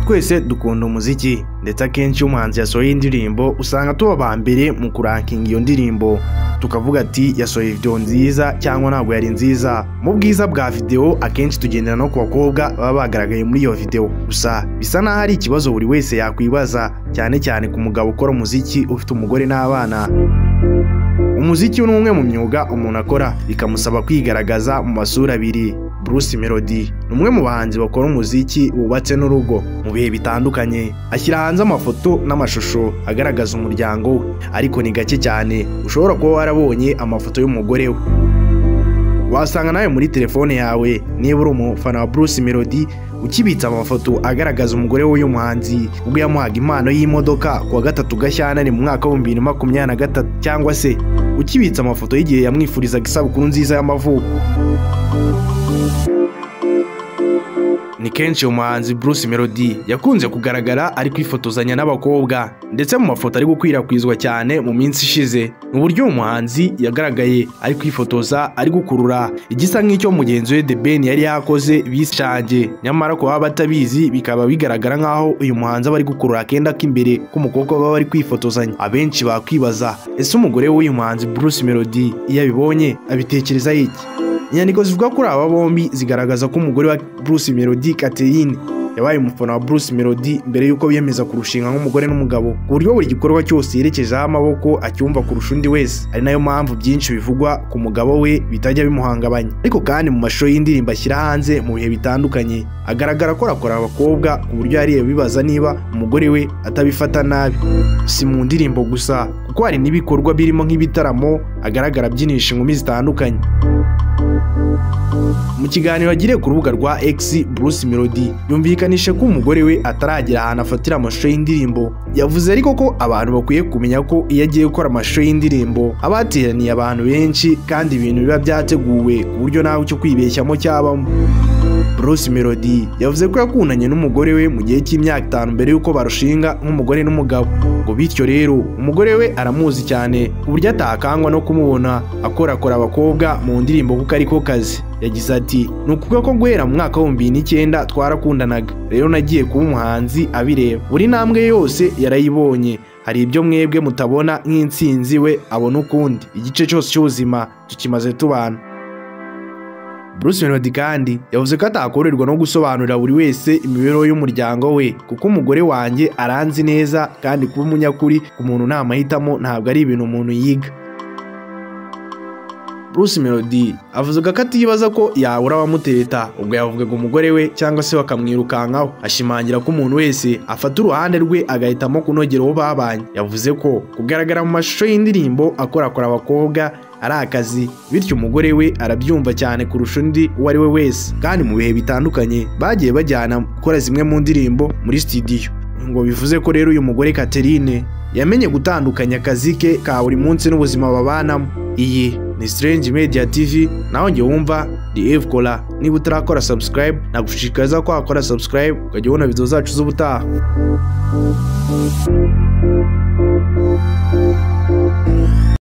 Twese dukunda umuziki, ndetse akenshi iyo umuhanzi yasohoye indirimbo usanga tuba aba mbere mu kurankinga iyo ndirimbo, tukavuga ati yasohoye video nziza cyangwa ntabwo yari nziza. Mu bwiza bwa video akenshi tugendera no ku bakobwa baba bagaragaye muri iyo video. Gusa bisa naho ari ikibazo buri wese yakwibaza, cyane cyane ku mugabo ukora umuziki ufite umugore n'abana. Umuziki ni umwe mu myuga umuntu akora bikamusaba kwigaragaza mu masura abiri. Bruce Melody ni umwe mu bahanzi bakora umuziki wubatse n'urugo. Mu bihe bitandukanye ashyira hanze amafoto n'amashusho agaragaza umuryango we, ariko ni gake cyane ushobora kuba warabonye amafoto y'umugore we. Wasanga nawe muri telefone yawe, niba uri umufana wa Bruce Melody, ukibitsa amafoto agaragaza umugore w'uyu muhanzi ubwo yamuhaga impano y'imodoka kuwa 3 Gashyantare mu mwaka wa 2023, cyangwa se ukibitsa amafoto y'igihe yamwifurizaga isabukuru nziza y'amavuko. Ni kenshi umuhanzi Bruce Melody yakunze kugaragara ari kwifotozanya n'abakobwa, ndetse mu mafoto ari gukwirakwizwa cyane mu minsi ishize mu buryo umuhanzi yagaragaye ari kwifotoza ari gukurura igisa nk'icyo mugenzi we The Ben yari yakoze bishange, nyamara ku baba batabizi bikaba bigaragara nk'aho uyu muhanzi aba ari gukurura akenda k'imbere k'umukobwa baba bari kwifotozanya. Abenshi bakwibaza, ese umugore w'uyu muhanzi Bruce Melody iyo abibonye abitekereza iki? Inyandiko zivuga kuri aba bombi zigaragaza ko umugore wa Bruce Melody, Catherine, yabaye umufana wa Bruce Melody mbere y'uko biyemeza kurushinga nk'umugore n'umugabo, ku buryo buri gikorwa cyose yerekezaho amaboko acyumva kurusha undi wese. Ari nayo mpamvu byinshi bivugwa ku mugabo we bitajya bimuhangabanya. Ariko kandi mu mashusho y'indirimbo ashyira hanze mu bihe bitandukanye agaragara akorakora abakobwa, ku buryo yariye bibaza niba umugore we atabifata nabi. Si mu ndirimbo gusa, kuko hari n'ibikorwa birimo nk'ibitaramo agaragara abyinisha inkumi zitandukanye. Mu kiganiro agiriye ku rubuga rwa X, Bruce Melody yumvikanisha ko umugore we ataragera ahantu afatira amashusho y'indirimbo. Yavuze ariko ko abantu bakwiye kumenya ko iyo agiye gukora amashusho y'indirimbo aba yateraniye abantu benshi, kandi ibintu biba byateguwe ku buryo nawe icyo kwibeshyamo cyabamo. Bruce Melody yavuze ko yakundanye n'umugore we mu gihe cy'imyaka 5 mbere y'uko barushinga nk'umugore n'umugabo, ngo bityo rero umugore we aramuzi cyane ku buryo atakangwa no kumubona akorakora abakobwa mu ndirimbo kuko ariko kazi. Yagize ati ni ukuvuga ko guhera mu mwaka wa 2009 twarakundanaga, rero nagiye kuba umuhanzi abireba, buri ntambwe yose yarayibonye. Hari ibyo mwebwe mutabona nk'intsinzi, we abona ukundi. Igice cyose cy'ubuzima tukimaze tubana. Bruce Melody kandi yavuze ko atakorerwa no gusobanurira buri wese imibereho y'umuryango we, kuko umugore wanjye aranzi neza, kandi kuba umunyakuri ku muntu nta mahitamo, ntabwo ari ibintu umuntu yiga. Bruce Melody avuze ko atibaza ko yabura abamutereta ubwo yavugaga umugore we cyangwa se bakamwirukankaho. Ashimangira ko umuntu wese afata uruhande rwe agahitamo kunogera uwo babanye. Yavuze ko kugaragara mu mashusho y'indirimbo akorakora abakobwa ari akazi, bityo umugore we arabyumva cyane kurusha undi uwo ari we wese. Kandi mu bihe bitandukanye bagiye bajyana gukora zimwe mu ndirimbo muri studio. Ngo bivuze ko rero uyu mugore Catherine yamenye gutandukanya akazi ke ka buri munsi n'ubuzima babanamo. Iyi ni Strange Media TV, naho njye wumva The F Kola. Niba utarakora subscribe, nagushishikariza ko wakora subscribe ukajya ubona video zacu z'ubutaha.